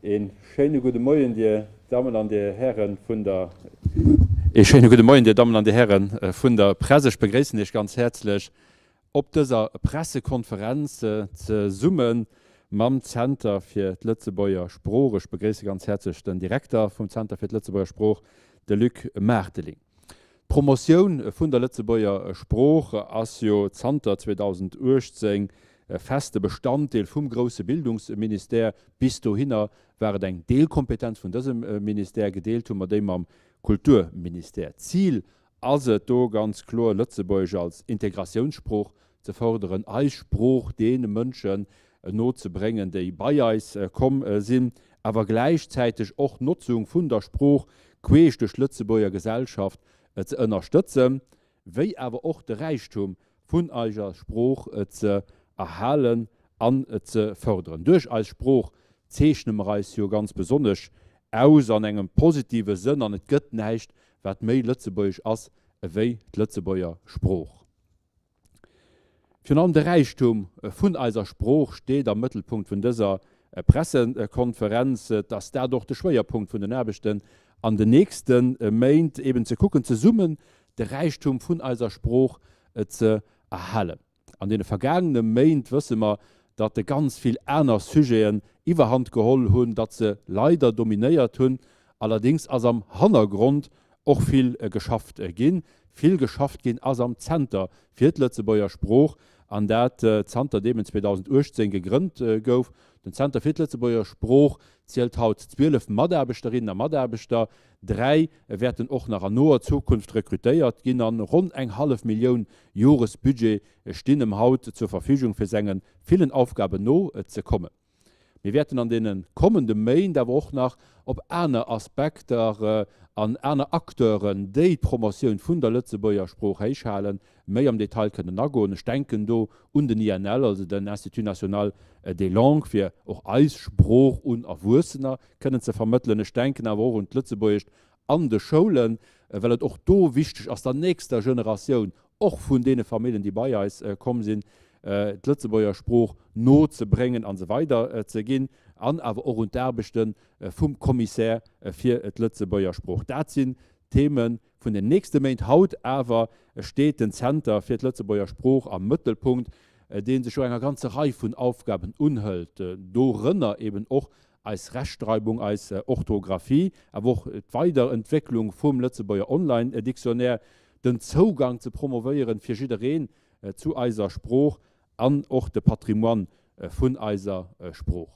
Ee schéine gudde Moien, Dir Dammen an Dir Hären vun der. Ee schéine gudde Moien, Dir Dammen an Dir Hären vun der Press. Ech begréissen Iech ganz häerzlech op dëser Pressekonferenz zesumme mam Zenter fir d'Lëtzebuerger Sprooch. Ech begréisse ganz häerzlech den Direkter vum Zenter fir d'Lëtzebuerger Sprooch, de Luc Maarteling. D'Promotioun vun der Lëtzebuerger Sprooch ass jo zanter 2018 feste Bestanddeel vum grousse Bildungsministère. Bis dohinner war et eng Deelkompetenz vun dësem Ministère, gedeelt hu mer déi mam Kulturministère. Zil ass et do ganz kloer, Lëtzebuergesch als Integratiounssprooch ze fërderen, eis Sprooch deene Mënschen no ze bréngen, déi bei eis komm sinn, awer gläichzäiteg och d'Notzung vun der Sprooch queesch duerch d'Lëtzebuerger Gesellschaft ze ënnerstëtzen, wéi awer och de Räichtum vun eiser Sprooch ze erhalen an ze fërderen. Duerch eis Sprooch zeechne mer eis jo ganz besonnesch aus an engem positive Sënn an et gëtt näischt, wat méi lëtzebuergesch ass ewéi d'Lëtzebuerger Sprooch. Virun allem de Räichtum vun eiser Sprooch steet am Mëttelpunkt vun dëser Pressekonferenz. Et ass dat och de Schwéierpunkt vun den Aarbechten an den nächste Méint, eben ze kucken, zesummen de Räichtum vun eiser Sprooch ze erhalen. An deene vergaangene Méint wësse mer, datt ganz vill aner Sujeten iwwerhand geholl hunn, datt se leider dominéiert hunn. Allerdéngs ass am Hannergrond och vill geschafft ginn. Vill geschafft ginn ass am Zenter fir d'Lëtzebuerger Sprooch, an dat zanter deem en 2018 gegrënnt gouf. Den Zenter fir d'Lëtzebuerger Sprooch zielt haut 12 Mataarbechterinnen a Mataarbechter. Dräi wäerten och nach an noer Zukunft rekrutéiert ginn an ronn eng hallef Millioun Joresbudget stinn em haut zur Verfügung, fir senge villen Aufgaben no ze kommen. Mir wäerten an deene kommende Méint awer och nach op aner Aspekter an aner Acteuren, déi d'Promotioun vun der Lëtzebuerger Sprooch héichhalen, méi am Detail kënnen agoen. Ech denken do un den INL, also den Institut national des langues, fir och eis Sprooch un Erwuessener kënnen ze vermëttelen. Ech denken awer och un d'Lëtzebuergescht an de Schoulen, well et och do wichteg ass, der nächster Generatioun och vun deene Familljen, déi bei eis komm sinn, d'Lëtzebuerger Sprooch no ze bréngen a se weider ze ginn, an awer och un d'Aarbechte vum Commissaire fir d'Lëtzebuerger Sprooch. Dat sinn d'Theme vun den nächste Méint. Haut awer steet den Zenter fir d'Lëtzebuerger Sprooch am Mëttelpunkt, dee sech jo enger ganzer Rei vun Aufgaben unhëlt, dorënner eben och eis Rechtschreibung, eis Orthografie, awer och d'Weiderentwécklung vum Lëtzebuerger Online-Dictionnaire, den Zougang ze promovéieren fir jiddereen zu eiser Sprooch an och de Patrimoine vun eiser Sprooch.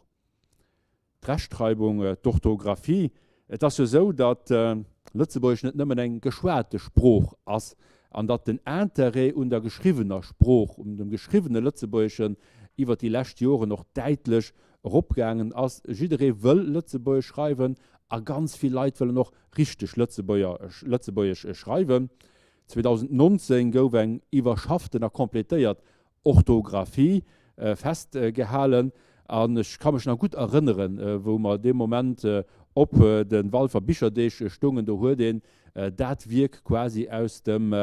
D'Rechtschreibung, d'Orthografie, Et ass jo esou, datt Lëtzebuergesch net nëmmen eng geschwate Sprooch ass an datt den Interêt un der geschriwwener Sprooch, un dem geschriwwene Lëtzebuergeschen iwwer déi lescht Joren och däitlech eropgaangen ass. Jidderee wëll Lëtzebuergesch schreiwen a ganz vill Leit wëllen och richteg Lëtzebuergesch schreiwen. 2019 gouf eng iwwerschafften a completéiert Orthografie festgehalen an ech ka mech nach gutt erënneren, wou mer dee Moment op de Walfer Bicherdeeg stoungen, do huet een dat Wierk quasi aus dem,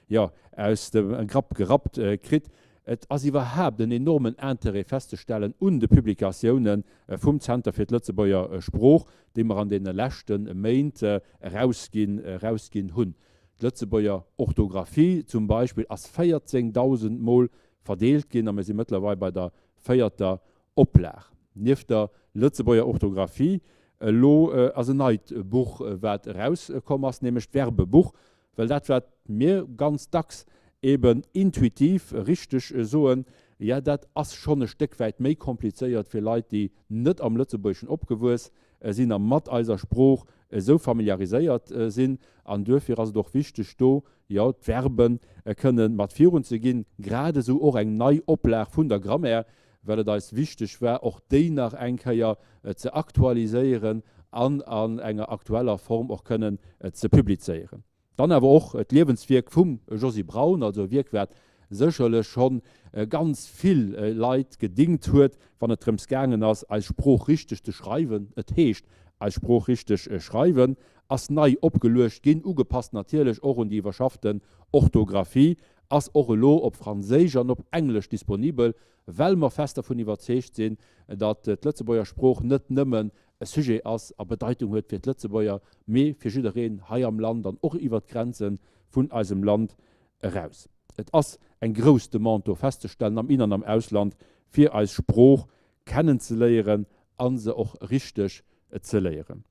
jo, aus dem Grapp gerappt kritt. Et ass iwwerhaapt en enormen Interêt festzestellen un de Publikatioune vum Zenter fir d'Lëtzebuerger Sprooch, déi mer an deene leschte Méint erausginn hunn. D'Lëtzebuerger Orthografie zum Beispill ass 14.000 Mol verdeelt ginn a mir si mëttlerweil bei der véierter Oplag. Nieft der Lëtzebuerger Orthografie elo ass en neit Buch wat erauskomm ass, nämlech d'Verbebuch, well dat wat mir ganz dacks eben intuitiv richteg soen, jo dat ass schonn e Stéck wäit méi komplizéiert fir Leit déi net am Lëtzebuergeschen opgewuess sinn a mat eiser Sprooch esou familiariséiert sinn. An duerfir ass et och wichteg, do, jo, d'Verben kënnen mat virunzeginn, grad esou och eng nei Oplag vun der Grammaire, well et eis wichteg war, och déi nach eng Kéier ze aktualiséieren an an enger aktueller Form och kënnen ze publizéieren. Dann awer och d'Liewenswierk vum Josy Braun, also e Wierk wat sécherlech schonn ganz vill Leit gedingt huet, wann et drëms gaangen ass, eis Sprooch richteg ze schreiwen. Et heescht Eis Sprooch richteg schreiwen, ass nei opgeluecht ginn, ugepasst natierlech och un déi iwwerschafften Orthografie, ass och elo op Franséisch an op Englesch disponibel, well mer fest dervun iwwerzeegt sinn, datt d'Lëtzebuerger Sprooch net nëmmen. e Sujet ass a Bedeitung huet fir d'Lëtzebuerger, mee fir jiddereen hei am Land an och iwwert d'Grenze vun eisem Land eraus. Et ass eng grouss Demande do festzestellen am In an am Ausland, fir eis Sprooch kennenzeléieren a se och richteg ze léieren.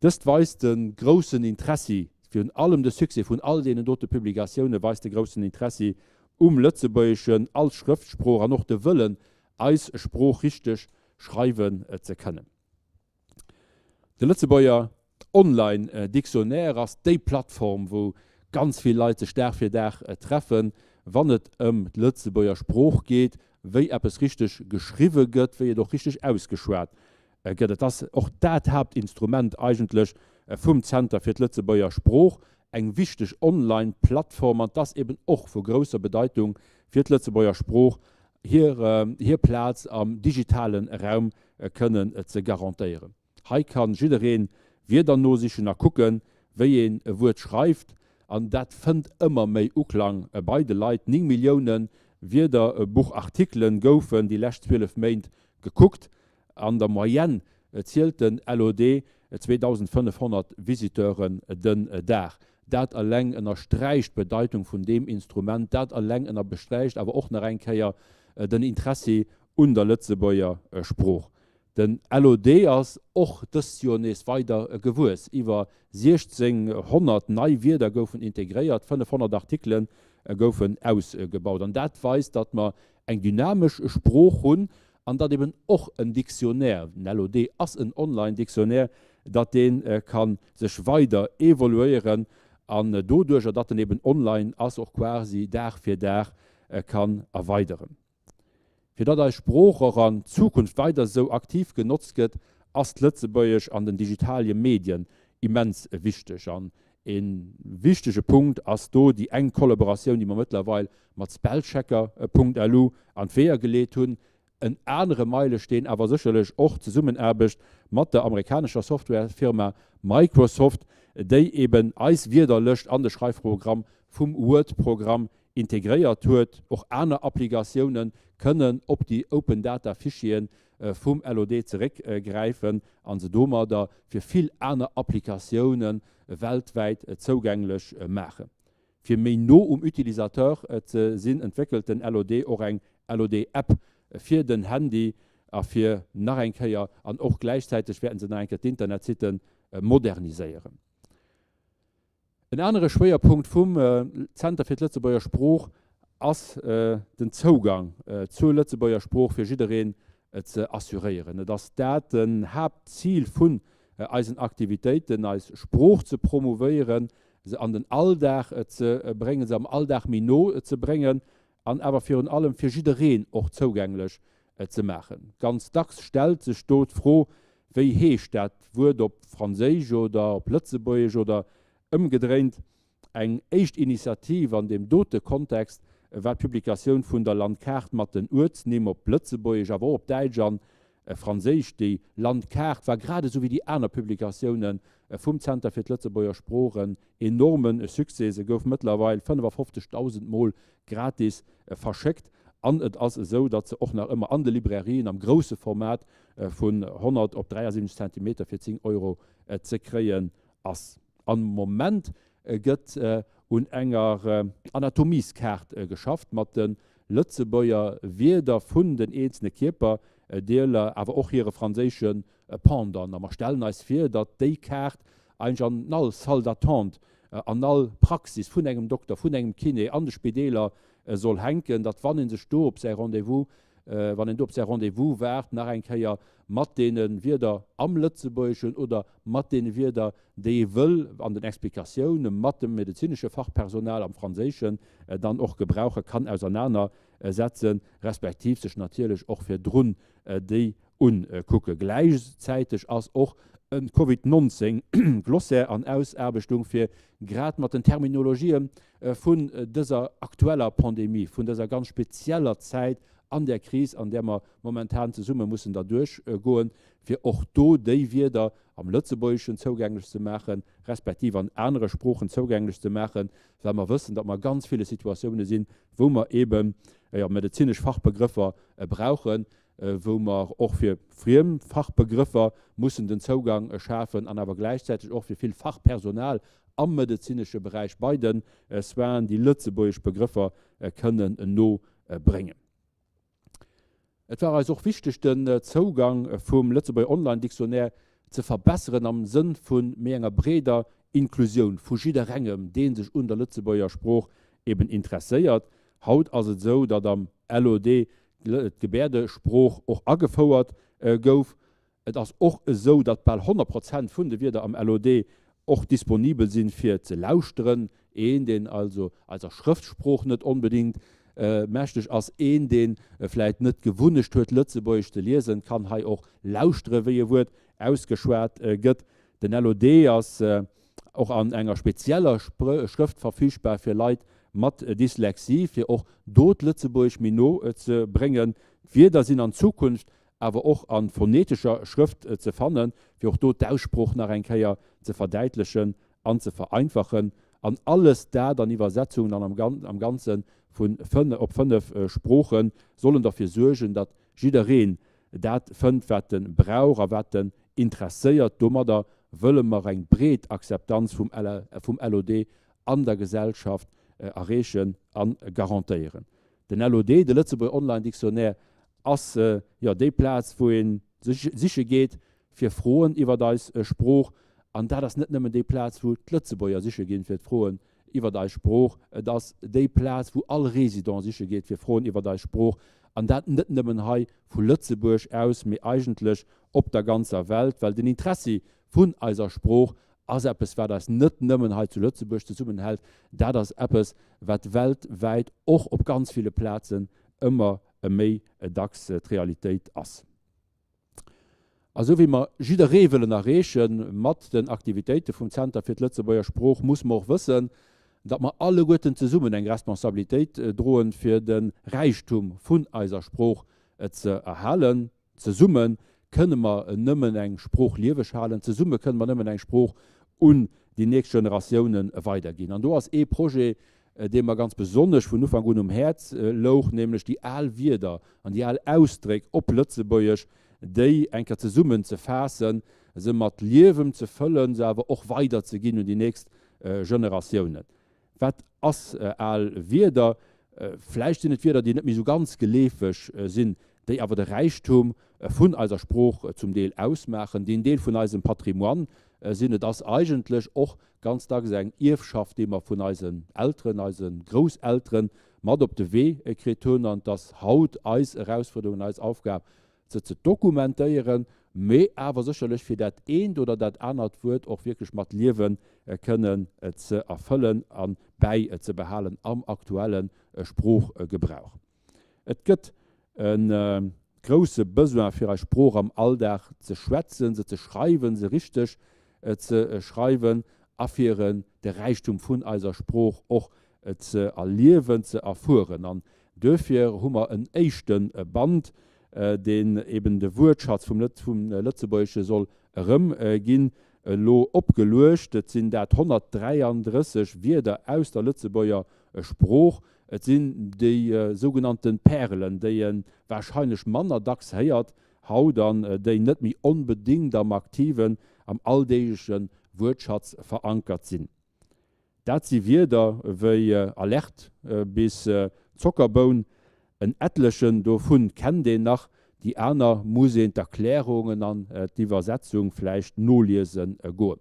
Dëst weist de groussen Interessi, virun allem de Succès vun all deenen dote Publikatioune weist de groussen Interessi um Lëtzebuergeschen als Schrëftsprooch an och de Wëllen, eis Sprooch richteg schreiwen ze kënnen. De Lëtzebuerger Online Dictionnaire ass déi Plattform, wou ganz vill Leit sech Dag fir Dag treffen, wann et ëm d'Lëtzebuerger Sprooch geet, wéi eppes richteg geschriwwe gëtt, wéi et och richteg ausgeschwat gëtt. Et ass och dat Haaptinstrument eigentlech vum Zenter fir d'Lëtzebuerger Sprooch, eng wichteg Online-Plattform an 't ass eben och vu grousser Bedeitung fir d'Lëtzebuerger Sprooch, hir hir Plaz am digitale Raum kënnen ze garantéieren. Hei ka jidderee Wierder nosichen a kucken, wéi een e Wuert schreift, an dat fënnt ëmmer méi Uklang bei de Leit. 9 Millioune Wierderbuchartikele goufen déi lescht 12 Méint gekuckt. An der Moyenne zielt den LOD 2.500 Visiteuren den Dag. Dat eleng ënnersträicht d'Bedeitung vun deem Instrument, dat eleng ënnerbesträicht awer och nach eng Kéier den Interessi un der Lëtzebuerger Sprooch. Den LOD ass och dëst Joer nees weider gewuess. Iwwer 1.600 nei Wierder goufen integréiert, 500 Artikele goufen ausgebaut. An dat weist, datt mer eng dynamesch Sprooch hunn an datt eben och en Dictionnaire, den LOD ass en Online-Dictionnaire, datt dee ka sech weider evoluéieren an doduerjer, datt en eben online ass, och quasi Dag fir Dag kann erweideren. Fir datt eis Sprooch och an Zukunft weider esou aktiv genotzt gëtt, ass d'Lëtzebuergesch an den digitalie Medien immens wichteg. An e wichtege Punkt ass do déi enk Kollaboratioun, déi mer mëttlerweil mat Spellchecker.lu an d'Weeër geleet hunn. En anere Meilesteen awer sécherlech och d'Zesummenaarbecht mat der amerikanescher Softwarefirma Microsoft, déi eben eis Wierderlëscht an de Schreifprogramm vum Word-Programm integréiert huet. Och aner Applikatioune kënnen op déi Open Data Fichiere vum LOD zeréckgräifen a se domadder fir vill aner Applikatioune weltwäit zougänglech maachen. Fir méi no um Utilisateur ze sinn, entwéckelt den LOD och eng LOD-App fir den Handy a fir nach eng Kéier an och gläichzäiteg wäerten se nach eng Kéier d'Internetsitte moderniséieren. En anere Schwéierpunkt vum Zenter fir d'Lëtzebuerger Sprooch ass den Zougang zur Lëtzebuerger Sprooch fir jiddereen ze assuréieren. Et ass dat den Haaptzil vun eisen Aktivitéiten, eis Sprooch ze promouvéieren, se an den Alldag ze bréngen, se am Alldag méi no ze bréngen an awer virun allem fir jiddereen och zougänglech ze maachen. Ganz dacks stellt sech do d'Fro, Wéi heescht dat Wuert op Franséisch oder op Lëtzebuergesch oder ëmgedréint? Eng éischt Initiativ an deem dote Kontext war d'Publikatioun vun der Landkaart mat den Uertsnimm op Lëtzebuergesch, awer och op Däitsch an Franséisch. Déi Landkaart war grad esou wéi déi aner Publikatioune vum Zenter fir d'Lëtzebuerger Sprooch en enorme Succès. Se gouf mëttlerweil 55.000 Mol gratis verschéckt an et ass esou, datt se och nach ëmmer an de Librairien am grousse Format vun 100 op 73 Zentimeter fir 10 Euro ze kréien ass. Am Moment gëtt un enger Anatomies-Kaart geschafft, mat de Lëtzebuerger Wierder vun den eenzele Kierperdeeler, awer och hire franséische Pendant. A mer stellen eis vir, datt déi Kaart eigentlech an all Salle d'attente, an all Praxis vun engem Dokter, vun engem Kiné, an de Spideeler soll hänken, datt wann ee sech do op säi Rendez-vous, wann een do op säi Rendez-vous waart, nach eng Kéier mat deene Wierder am Lëtzebuergeschen oder mat deene Wierder, déi ee wëll an den Explikatioune mat dem medezinesche Fachpersonal am Franséischen dann och gebrauche kann, ausernaner setzen, respektiv sech natierlech och virdrun déi unkucke. Gläichzäiteg ass och e Covid 19 Glossaire an Ausaarbechtung, fir grad mat den Terminologië vun dëser aktueller Pandemie, vun dëser ganz spezieller Zäit an där Kris, an där mer momentan zesumme mussen derduerch goen, fir och do déi Wierder am Lëtzebuergeschen zougänglech ze maachen, respektiv an anere Sproochen zougänglech ze maachen, well mer wëssen, datt mer a ganz ville Situatioune sinn, wou mer eeben, jo, medezinesch Fachbegrëffer brauchen. wou mer och fir friem Fachbegrëffer mussen den Zougang schafen an awer gläichzäiteg och fir vill Fachpersonal am medezinesche Beräich bei de Soinen déi lëtzebuergesch Begrëffer kënnen no bréngen. Et war eis och wichteg den Zougang vum Lëtzebuerger Online Dictionnaire ze verbesseren am Sënn vu méi enger breeder Inklusioun vu jidderengem dee sech un der Lëtzebuerger Sprooch eben interesséiert. Haut ass et esou, datt am LOD d'Gebäerdesprooch och agefouert gouf. Et ass och esou, datt bal 100 Prozent vun de Wierder am LOD och disponibel sinn, fir ze lauschteren. Een, deen also eiser Schrëftsprooch net onbedéngt mächteg ass, een, dee vläicht net d'Gewunnecht huet, Lëtzebuergesch ze liesen, kann hei och lauschtere wéi e Wuert ausgeschwat gëtt. Den LOD ass och an enger spezieller Schrëft verfügbar fir Leit mat Dyslexie, fir och do d'Lëtzebuergesch méi no ze bréngen. D'Wierder sinn an Zukunft awer och a phonetescher Schrëft ze fannen, fir och do d'Aussprooch nach eng Kéier ze verdäitlechen an ze vereinfachen. An alles dat an Iwwersetzungen an am Ganze vun op 5 Sprooche sollen derfir suergen, datt jiddereen dat fënnt, wat e brauch a wat en interesséiert. Domadder wëlle mer eng breet Akzeptanz vum LOD an der Gesellschaft erreechen a garantéieren. Den LOD, de Lëtzebuerger Online Dictionnaire, ass jo déi Plaz, wou ee siche geet fir Froen iwwert eis Sprooch. An dat ass net nëmmen déi Plaz, wou d'Lëtzebuerger siche ginn fir d'Froen iwwert eis Sprooch, et ass déi Plaz, wou all Résident siche geet fir Froen iwwert eis Sprooch. An dat net nëmmen hei vu Lëtzebuerg aus, mee eigentlech op der ganzer Welt, well den Interessi vun eiser Sprooch ass eppes, wat eis net nëmmen hei zu Lëtzebuerg zesummenhält, dat ass eppes, wat weltwäit och op ganz ville Plazen ëmmer méi dacks d'Realitéit ass. A sou wéi mer jidderee wëllen erreeche mat den Aktivitéite vum Zenter fir d'Lëtzebuerger Sprooch, musse mer och wëssen, datt mer alleguerten zesummen eng Responsabilitéit droen, fir de Räichtum vun eiser Sprooch ze erhalen. Zesumme kënne mer nëmmen eng Sprooch lieweg halen, zesumme kënne mer nëmmen eng Sprooch un déi nächst Generatioune weiderginn. An do ass ee Projet, dee mer ganz besonnesch vun Ufank un um Häerz louch, nämlech déi al Wierder an déi al Ausdréck op Lëtzebuergesch, déi eng Kéier zesummen ze faassen, se mat Liewem ze fëllen, se awer och weiderzeginn un déi nächst Generatiounen. Wat ass al Wierder? Vläicht sinn et Wierder, déi net méi esou ganz geleefeg sinn, déi awer de Räichtum vun eiser Sprooch zum Deel ausmaachen, déi en Deel vun eisem Patrimoine sinn. Et ass eigentlech och ganz dacks eng Ierfschaft, déi mer vun eisen Elteren, eise Grousseltere mat op de Wee kritt hunn. An et ass haut eis Erausfuerderung an eis Aufgab, se ze dokumentéieren, mee awer sécherlech fir dat eent oder dat anert Wuert och wierklech mat Liewe kënnen ze erfëllen a bäizebehalen am aktuelle Sproochgebrauch. Et gëtt e grousse Besoin fir eis Sprooch am Alldag ze schwätzen, se ze schreiwen, se richteg ze schreiwen a fir de Räichtum vun eiser Sprooch och ze erliewen, ze erfueren. An duerfir hu mer en éischte Band, deen eben de Wuertschatz vum Lëtzebuergesche soll erëmginn, elo opgeluecht. Et sinn dat 133 Wierder aus der Lëtzebuerger Sprooch. Et sinn déi sougenannte Pärelen, déi ee warscheinlech manner dacks héiert haut an déi net méi onbedéngt am aktiven, am alldeegleche Wuertschatz verankert sinn. Dat si Wierder wéi Alerte bis Zockerboun. En etlechen dovun kennt een nach, déi aner muss een d'Erklärungen an d'Iwwersetzung vläicht noliese goen.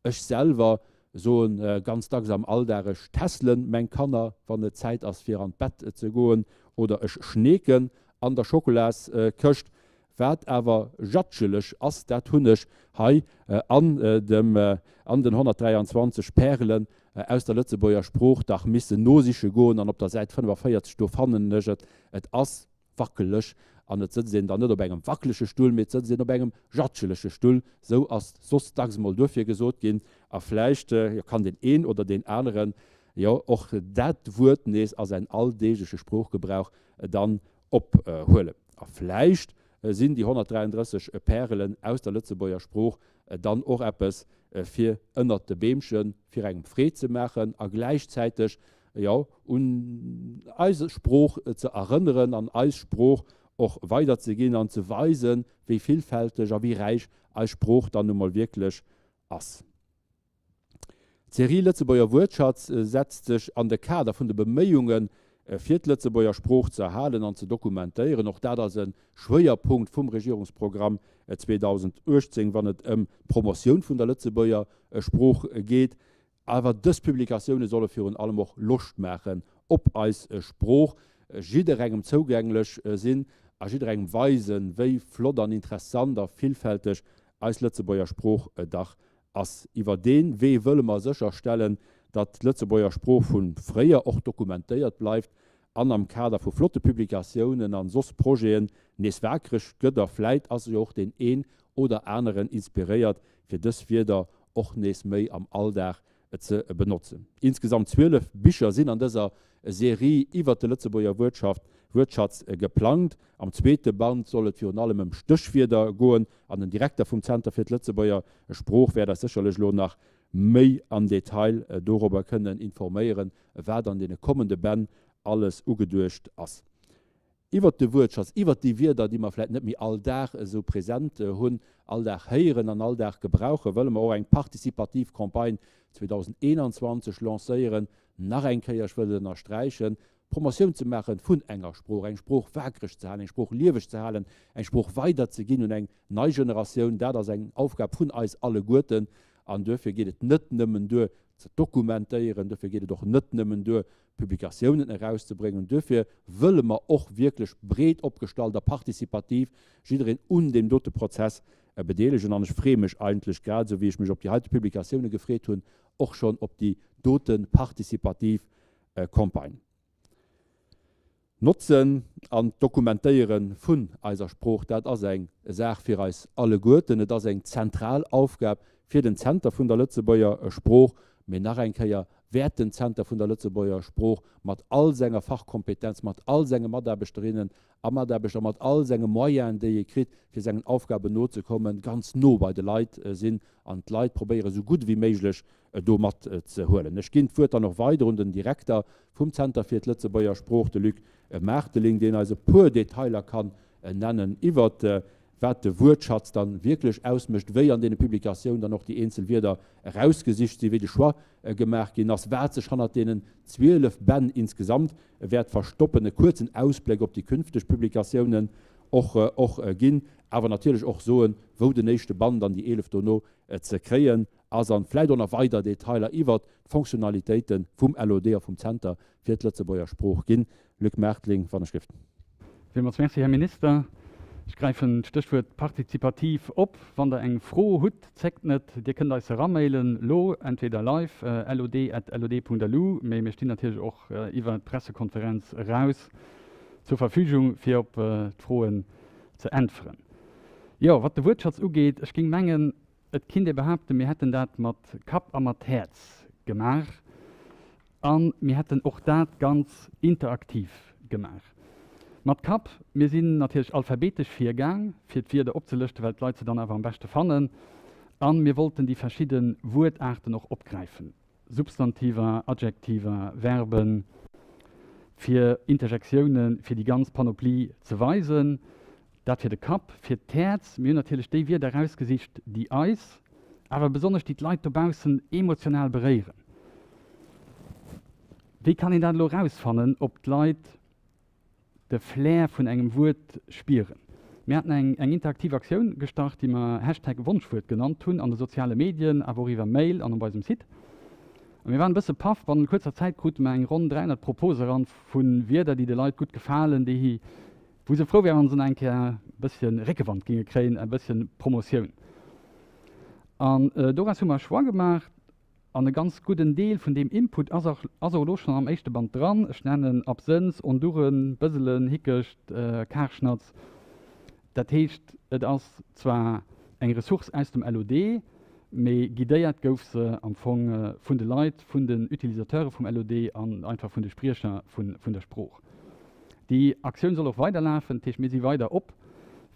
Ech selwer soen ganz dacks am Alldag, ech tässelen meng Kanner, wann et Zäit ass fir an d'Bett ze goen, oder ech schneeken an der Schokolaskëscht. Wat awer jatscheleg ass, dat hunn ech hei an dem an den 123 Pärelen aus der Lëtzebuerger Sprooch dach missen nosiche goen an op der Säit 45 do fannen ech et. Et ass wackeleg an et sëtzt een dann net op engem wackelege Stull, mee et sëtzt een op engem jatschelege Stull, sou ass soss dacks mol duerfir gesot ginn. A vläicht, jo, kann deen een oder deen aneren jo och dat Wuert nees a säin alldeegleche Sproochgebrauch dann ophuelen. A vläicht sinn déi 133 Pärelen aus der Lëtzebuerger Sprooch dann och eppes fir ënnert de Beemchen, fir engem Freed ze maachen a gläichzäiteg, jo, un eis Sprooch ze erënneren an eis Sprooch och weiderzeginn an ze weisen, wéi villfälteg a wéi räich eis Sprooch dann nu mol wierklech ass. D'Serie Lëtzebuerger Wuertschatz setzt sech an de Kader vun de Beméiunge fir d'Lëtzebuerger Sprooch ze erhalen an ze dokumentéieren. Och dat ass e Schwéierpunkt vum Regierungsprogramm 2018, wann et ëm d'Promotioun vun der Lëtzebuerger Sprooch geet. Awer dës Publikatioune solle virun allem och Loscht maachen op eis Sprooch, jidderengem zougänglech sinn a jidderengem weisen, wéi flott an interessant a villfälteg eis Lëtzebuerger Sprooch dach ass. Iwwer dee Wee wëlle mer sécherstellen, datt d'Lëtzebuerger Sprooch vu fréier och dokumentéiert bleift an am Kader vu flotte Publikatiounen an soss Projeten nees waakreg gëtt. A vläit ass jo och deen een oder aneren inspiréiert, fir dës Wierder och nees méi am Alldag ze benotzen. Insgesamt 12 Bicher sinn an dëser Serie iwwert de Lëtzebuerger Wuertschatz geplangt. Am zweete Band soll et virun allem ëm Stéchwierder goen an den Direkter vum Zenter fir d'Lëtzebuerger Sprooch wäert eis sécherlech elo nach méi am Detail dorobber kënnen informéieren, wat an deene kommende Bänn alles ugeduecht ass. Iwwert de Wuertschatz, iwwert déi Wierder, déi mer vläicht net méi all Dag esou present hunn, all Dag héieren an all Dag gebrauchen, wëlle mer och eng participativ Campagne 2021 lancéieren. Nach eng Kéier, ech wëll et ënnersträichen, Promotioun ze maache vun enger Sprooch, eng Sprooch waakreg ze halen, eng Sprooch lieweg ze halen, eng Sprooch weiderzeginn un eng nei Generatioun, dat ass eng Aufgab vun eis alleguerten. An duerfir geet et net nëmmen duer ze dokumentéieren, duerfir geet et och net nëmmen duer Publikatiounen erauszebréngen. Duerfir wëlle mer och wierklech breet opgestallt a participativ jiddereen un deem dote Prozess bedeelegen. An ech freeë mech eigentlech, grad esou wéi ech mech op déi heite Publikatioune gefreet hunn, och schonn op déi dote participativ Campagne. D'Notzen an d'Dokumentéiere vun eiser Sprooch, dat ass eng Saach fir eis alleguerten. Et ass eng zentral Aufgab fir den Zenter vun der Lëtzebuerger Sprooch. Mee nach eng Kéier, wäert den Zenter vun der Lëtzebuerger Sprooch mat all senger Fachkompetenz, mat all senge Mataarbechterinnen a Mataarbechter, mat all senge Moyenen, déi e kritt, fir sengen Aufgaben nozekommen, ganz no bei de Leit sinn an d'Leit probéieren, esou gutt ewéi méiglech do mat ze huelen. Ech ginn d'Wuert dann och weider un den Direkter vum Zenter fir d'Lëtzebuerger Sprooch, de Luc Maarteling, deen eis e puer Detailer kann nennen iwwert wat de Wuertschatz dann wierklech ausmécht, wéi an deene Publikatiounen dann och déi eenzel Wierder erausgesicht sinn, wéi de Choix gemaach ginn ass, wat sech hannert deenen 12 Bänn insgesamt wäert verstoppen, e kuerzen Ausbléck op déi künfteg Publikatiounen och och ginn, awer natierlech och soen, wou den éischte Band an déi 11 dono ze kréien ass an vläit och nach weider Detailer iwwert d'Fonctionnalitéite vum LOD a vum Zenter fir d'Lëtzebuerger Sprooch ginn. Luc Maertling, wann ech gift. Villmools Merci, Här Minister. Ech gräifen d'Stéchwuert partizipativ op. Wann Der eng Fro hutt, zéckt net, Dir kënnt eis se eramailen elo, entweder live, lod@lod.lu, mee mir stinn natierlech och iwwer d'Pressekonferenz eraus zur Verfügung, fir op d'Froen ze äntweren. Jo, wat de Wuertschatz ugeet, ech géing mengen, Et kinnt ee behaapten, mir hätten dat mat Kapp a mat Häerz gemaach a mir hätten och dat ganz interaktiv gemaach. Mat Kapp, mir sinn natierlech alphabetesch virgaang, fir d'Wierder opzelëschten, well d'Leit se dann awer am beschte fannen, a mir wollten déi verschidde Wuertaarten och opgräifen. Substantiver, Adjektiver, Verben, fir Interjektiounen, fir déi ganz Panoplie ze weisen. Dat fir de Kapp. Fir d'Häerz, mir hunn natierlech déi Wierder erausgesicht, déi eis, awer besonnesch déi d'Leit dobaussen emotional beréieren. Wéi kann een dat elo erausfannen, ob d'Leit de Flair vun engem Wuert spieren. Mir haten eng eng interaktiv Aktioun gestart, déi mer Hashtag Wonschwuert genannt hunn, an de soziale Medien, awer och iwwer Mail an op eisem Site. A mir waren e bësse paff, bannent kuerzer Zäit krute mer eng ronn 300 Propose eran vu Wierder, déi de Leit gutt gefalen, déi wou se frou wären, wann se nach eng Kéier e bësschen Réckewand géinge kréien, e bësschen Promotioun. An doraus hu mer e Choix gemaach. An e ganz gudden Deel vun deem Input ass och ass och elo schonn am éischte Band dran. Ech nennen Absënns, Onduren, Bëselen, Hickecht, Karschnatz. Dat heescht, et ass zwar eng Ressource aus dem LOD, mee guidéiert gouf se am Fong vun de Leit, vun den Utilisateure vum LOD an einfach vun de Spriecher vun der Sprooch. Déi Aktioun soll och weiderlafen, dat heescht, mir si weider op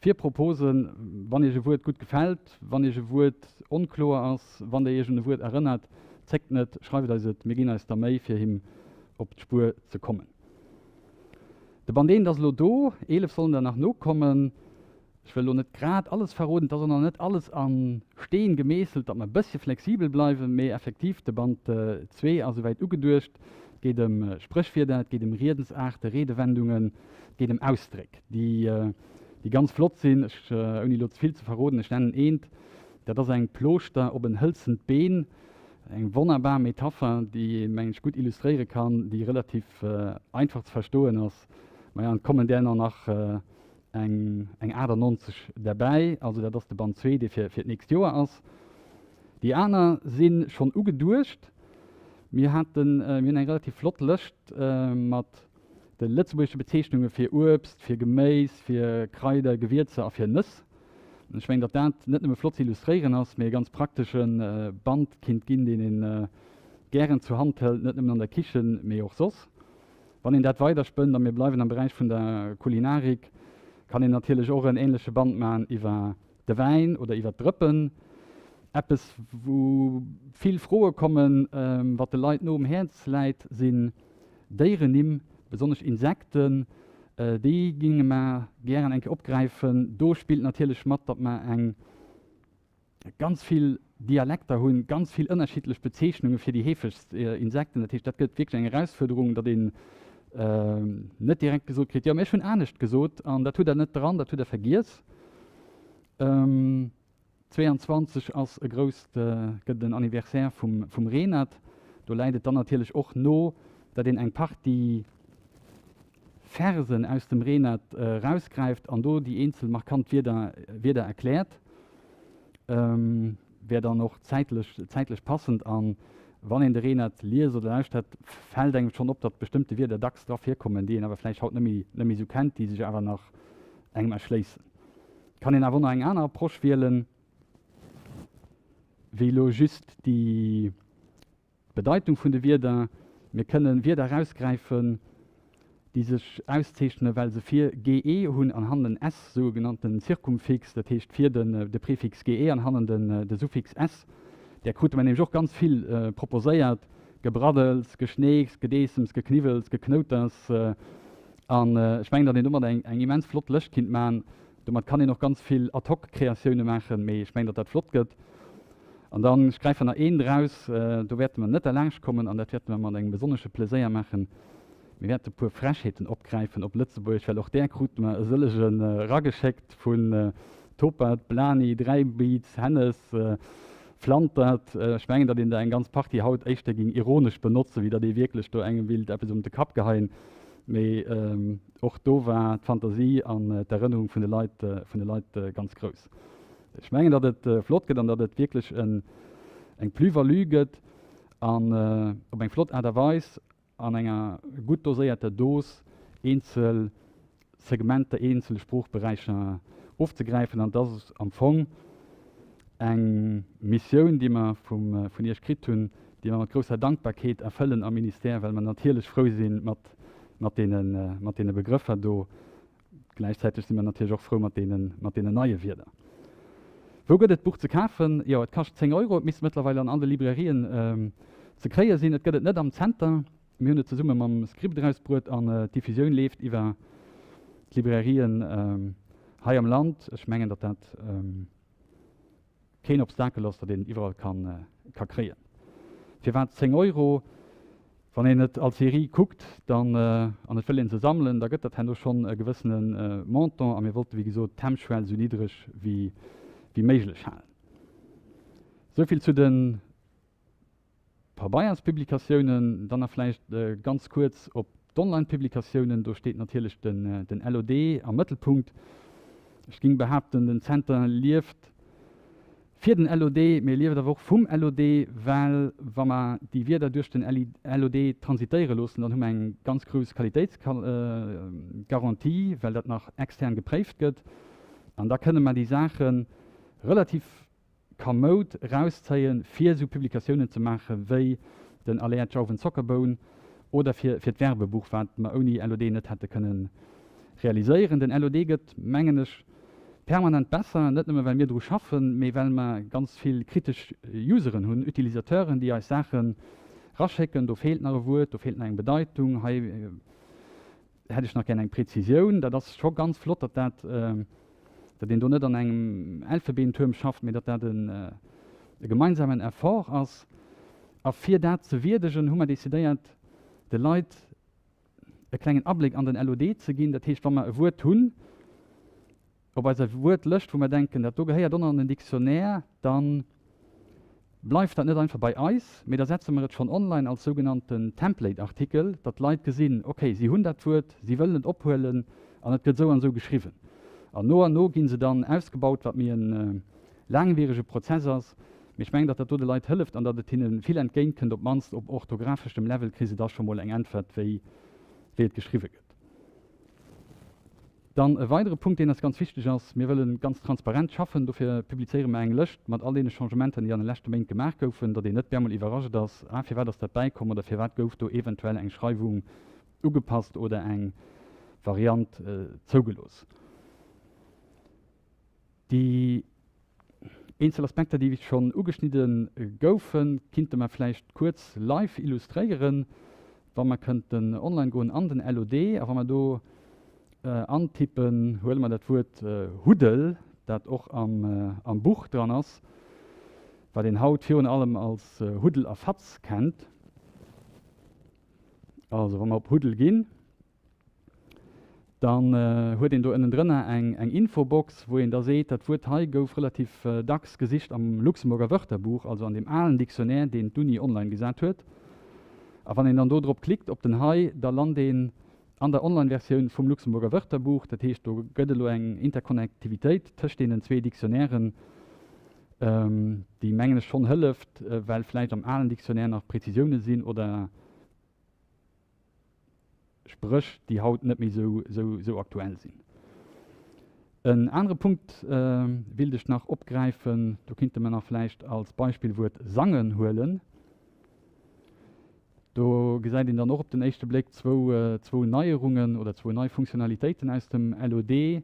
fir Proposen, wann Iech e Wuert gutt gefält, wann Iech e Wuert onkloer ass, wann Der Iech un e Wuert erënnert, zéckt net, schreift eis et, mir ginn eis der Méi, fir him op d'Spuer ze kommen. De Band eent ass elo do, 11 sollen der nach nokommen. Ech wëll elo net grad alles verroden, et ass och nach net alles a Steen gemeesselt, datt mer e bëssche flexibel bleiwen, mee effektiv, de Band zwee ass esouwäit ugeduecht. Et geet ëm Spréchwierder, et geet ëm Riedensaarte, Redewendungen, et geet ëm Ausdréck, déi, déi ganz flott sinn. Ech, ouni elo ze vill ze verroden, ech nennen eent, dat ass eng Plooschter op en hëlzent Been, eng wonnerbar Metapher, déi ee, mengen ech, gutt illustréiere kann, déi relativ einfach ze verstoen ass. Maja, an et kommen där nach eng 98 derbäi, also dat ass de Band zwee, dee fir d'nächst Joer ass. Déi aner si schonn ugeduecht. Mir haten, mir hunn eng relativ flott Lëscht mat de lëtzebuergesche Bezeechnunge fir Uebst, fir Geméis, fir Kraider, Gewierzer a fir Nëss. Ech mengen, datt dat net nëmme flott ze illustréieren ass, mee e ganz praktesche Band kinnt ginn, deen ee gären zur Hand hëlt, net nëmmen an der Kichen, mee och soss. Wann een dat weiderspënnt, a mir bleiwen am Beräich vun der Kulinarik, kann een natierlech och en änleche Band maachen iwwer de Wäin oder iwwer d'Drëppen. Eppes, wou vill Froe kommen, wat de Leit no um Häerz läit, sinn Déierennimm, besonnesch Insekten. Déi géinge mer gären eng Kéier opgräifen. Do spillt natierlech mat, datt mer eng ganz vill Dialekter hunn, ganz vill ënnerschiddlech Bezeechnunge fir déi heefegst Insekten. Dat heescht, dat gëtt wierklech eng Erausfuerderung, datt een net direkt gesot kritt, jo, mä ech hunn anescht gesot an dat hutt Der net dran, dat hutt Der vergiess. 22 ass e grousst, gëtt en Anniversaire vum, vum Renert. Do läit et dann natierlech och no, datt een eng Partie Versen aus dem Renert erausgräift an do déi eenzel markant Wierder, Wierder erkläert. Wär dann och zäitlech, zäitlech passend. An wann een de Renert liest oder lauschtert, fält engem schonn op, datt bestëmmte Wierder dacks dra virkommen, déi een awer vläicht haut net méi, net méi esou kennt, déi sech awer nach engem erschléissen. Kann een awer och nach eng aner Approche wielen, wéi elo just déi Bedeitung vun de Wierder. Mir kënne Wierder erausgräifen, déi sech auszeechnen, well se vir ge hunn an hannen en s, sougenannten Zirkumfix, dat heescht vir de Prefix ge an hannen de Suffix s. Där krute mer nämlech och ganz vill proposéiert, Gebraddels, Geschneeks, Gedeessems, Gekniwwels, Geknouters. An ech mengen, datt een domat eng immens flott Lëscht kinnt maachen. Domat kann een och ganz vill Ad-hoc-Kreatioune maachen, mee ech mengen, datt dat flott gëtt. An dann, ech gräifen nach eent eraus, do wäerte mer net derlaanscht kommen an dat wäerte mer mat engem besonnesche Pleséier maachen, Mir wäerte e puer Frechheeten opgräifen op Lëtzebuergesch, well och där krute mer e sëllegen erageschéckt, vun Topert, Blani, Dräibiz, Hennes, Flantert. Ech mengen, datt een der eng ganz Partie haut éischter géing ironesch benotzen, wéi datt ee wierklech do engem willt eppes um de Kapp geheien. Mee och do war d'Fantasie an d'Erënnerung vun de Leit, vun de Leit ganz grouss. Ech mengen, datt et flott gëtt an datt et wierklech eng Plus-value gëtt an op eng flott Aart a Weis an enger gutt doséierter Dose eenzel Segmenter, eenzel Sproochberäicher ofzegräifen. An et ass am Fong eng Missioun, déi mer vun Iech kritt hunn, déi mer mat grousser Dankbarkeet erfëllen am Ministère, well mer natierlech frou si mat deene Begrëffer do. Gläichzäiteg si mer natierlech och frou mat deenen, mat deenen neie Wierder. Wou gëtt et d'Buch ze kafen? Jo, et kascht 10 Euro. Et misst mëttlerweil an all de Librairien ze kréie sinn. Et gëtt et net am Zenter. Mir hunn et zesumme mam Script erausbruet an d'Diffusioun leeft iwwer d'Librairien hei am Land. Ech mengen, datt dat. Keen Obstakel ass, datt een et iwwerall ka kréien. Firwat 10 Euro? Wann een et als Serie kuckt dann, an et wëll een se sammelen, da gëtt dat herno schonn e gewëssene Montant. A mir wollte wéi gesot d'Hemmschwell esou niddreg wéi méiglech halen. Esouvill zu de Pabeierspublikatiounen. Dann nach vläicht ganz kuerz op d'Online-Publikatiounen. Do steet natierlech den LOD am Mëttelpunkt. Ech géing behaapten, den Zenter lieft fir den LOD, mee e lieft awer och vum LOD, well wa mer déi Wierder duerch den LOD transitéiere loossen, dann hu mer eng ganz grouss Qualitéitsgarantie, well dat nach extern gepréift gëtt. An da kënne mer déi Saache relativ kamoud erauszéien, fir esou Publikatiounen ze maache wéi den Alert Jauwen Zockerboun oder fir fir d'Werbebuch, wat mer ouni LOD net hätte kënne realiséieren. Den LOD gëtt, mengen ech, permanent besser, net nëmme well mir dru schaffen, mee well mer ganz vill kritesch Useren hunn, Utilisateuren, déi eis Saache raschécken, do feelt nach e Wuert, do feelt nach eng Bedeitung, hei. Hätt ech nach gär eng Präzisioun. Dat ass scho ganz flott, datt dat, datt een do net an engem Elfebeentuerm schafft, mee datt dat e gemeinsamen Effort ass. A fir dat ze wierdegen, hu mer decidéiert, de Leit e klengen Abléck an den LOD ze ginn. Dat heescht, wa mer e Wuert hunn op eiser Wuertlëscht, wou mer denken, dat do gehéiert och nach an den Dictionnaire, da bleift dat net einfach bei eis, mee da setze mer et schonn online als sougenannten Template-Artikel, datt d'Leit gesinn, okay, si hunn dat Wuert, si wëllen et ophuelen an et gëtt esou an esou geschriwwen. An no an no gi se dann ausgebaut, wat méi e laangwierege Prozess ass. Mee ech mengen, datt dat do de Leit hëlleft an datt et hinne vill entgéint kënnt, op d'mannst op orthografeschem Level kri se da scho mol eng Äntwert, wéi wéi et geschriwwe gëtt. Dann e weidere Punkt, deen eis ganz wichteg ass, Mir wëlle ganz transparent schaffen. Dofir publizéiere mer eng Lëscht mat all deene Changementer, déi an de leschte Méint gemaach goufen, datt een net bemol iwwerrascht ass, Ah, firwat ass dat bäikomm oder firwat gouf do eventuell eng Schreiwung ugepasst oder eng Variant zougelooss. Déi eenzel Aspekter, déi schonn ugeschnidde goufen, kinnte mer vläicht kuerz live illustréieren, wa mer kënnten online goen an den LOD a wa mer do antippen, huele mer dat Wuert Huddel, dat och am Buch dran ass, wat een haut virun allem als Huddel a Fatz kennt. Also wa mer op Huddel ginn, Dann huet een do ënnendrënner eng Infobox, wou een da seet, dat Wuert hei gouf relativ dacks gesicht am Luxemburger Wörterbuch, also an deem alen Dictionnaire, deen d'Uni online gesat huet. A wann een dann do drop klickt, op den hei, da lant een an der Online-Versioun vum Luxemburger Wörterbuch. Dat heescht, do gëtt elo eng Interkonnektivitéit tëscht deenen zwee Dictionnairen, déi, mengen ech, schonn hëlleft, well vläicht am alen Dictionnaire nach Prezisioune sinn oder Spréch, déi haut net méi esou aktuell sinn. En anere Punkt willt ech nach opgräifen, do kinnte mer nach vläicht als Beispill Wuert sangen huelen. Do gesäit een dann och op den éischte Bléck zwou Neierungen oder zwou nei Funktionalitéiten aus dem LOD.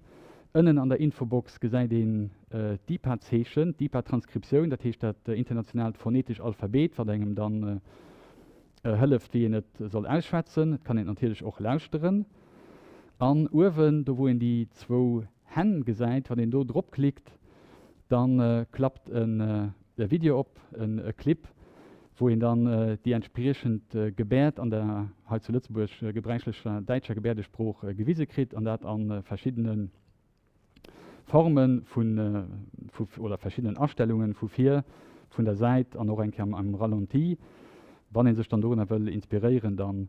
Ënnen an der Infobox gesäit een d'IPA-Zeechen, d'IPA-Transkriptioun, dat heescht dat internationaalt phonetesch Alphabet, wat engem dann Hëlleft, wéi een et soll ausschwätzen. Et kann een et natierlech och lauschteren. An uewen, do wou een déi zwou Hänn gesäit, wann een do drop klickt, da klappt e Video op, e Clip, wou een dann déi entspriechend Gebäerd an der hei zu Lëtzebuerg gebräichlecher däitscher Gebäerdesprooch gewise kritt, an dat a verschiddene Formen vun oder verschiddenen Astellungen vu vir, vun der Säit an och eng Kéier am Ralenti. Wann een sech dann dorunner wëll inspiréieren, dann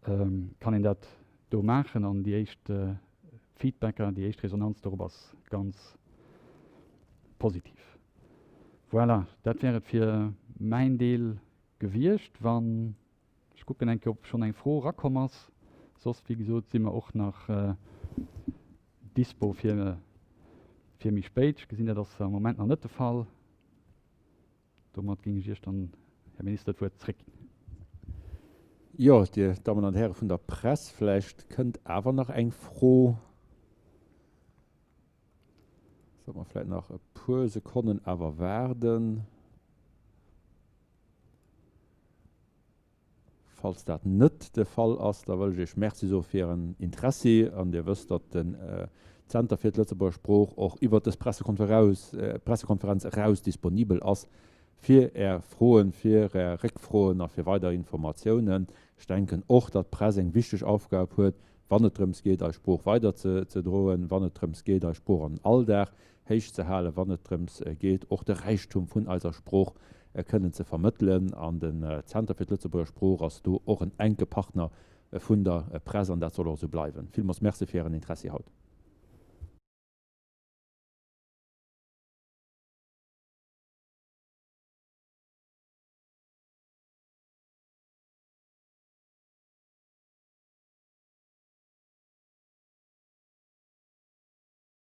kann een dat do maachen an déi éischt Feedbacker, déi éischt Resonanz dorop ass ganz positiv. Voilà, dat wär et fir mäin Deel gewiescht. Wann. Ech kucken eng Kéier, ob schonn eng Fro erakomm ass. Soss, wéi gesot, si mer och nach dispo fir fir méi spéit. Ech gesinn, dat ass am Moment nach net de Fall. Domat géing ech Iech dann, Här Minister, d'Wuert zréckginn. Jo, Dir Dammen an Häre vun der Press, vläicht kënnt awer nach eng Fro. Solle mer vläicht nach e puer Sekonnen awer waarden? Falls dat net de Fall ass, da wëll ech Iech Merci soe fir Ären Interessi. An Dir wësst, datt den Zenter fir d'Lëtzebuerger Sprooch och iwwert dës Pressekonferenz eraus disponibel ass fir Är Froen, fir Är Réckfroen a fir weider Informatiounen. Ech denken och, datt d'Press eng wichteg Aufgab huet, wann et drëms geet, eis Sprooch weiderzedroen, wann et drëms geet, eis Sprooch an den Alldag héich ze halen, wann et drëms geet, och de Räichtum vun eiser Sprooch kënnen ze vermëttelen. An den Zenter fir d'Lëtzebuerger Sprooch ass do och en enke Partner vun der Press an dat soll och esou bleiwen. Villmools Merci fir Ären Interessi haut.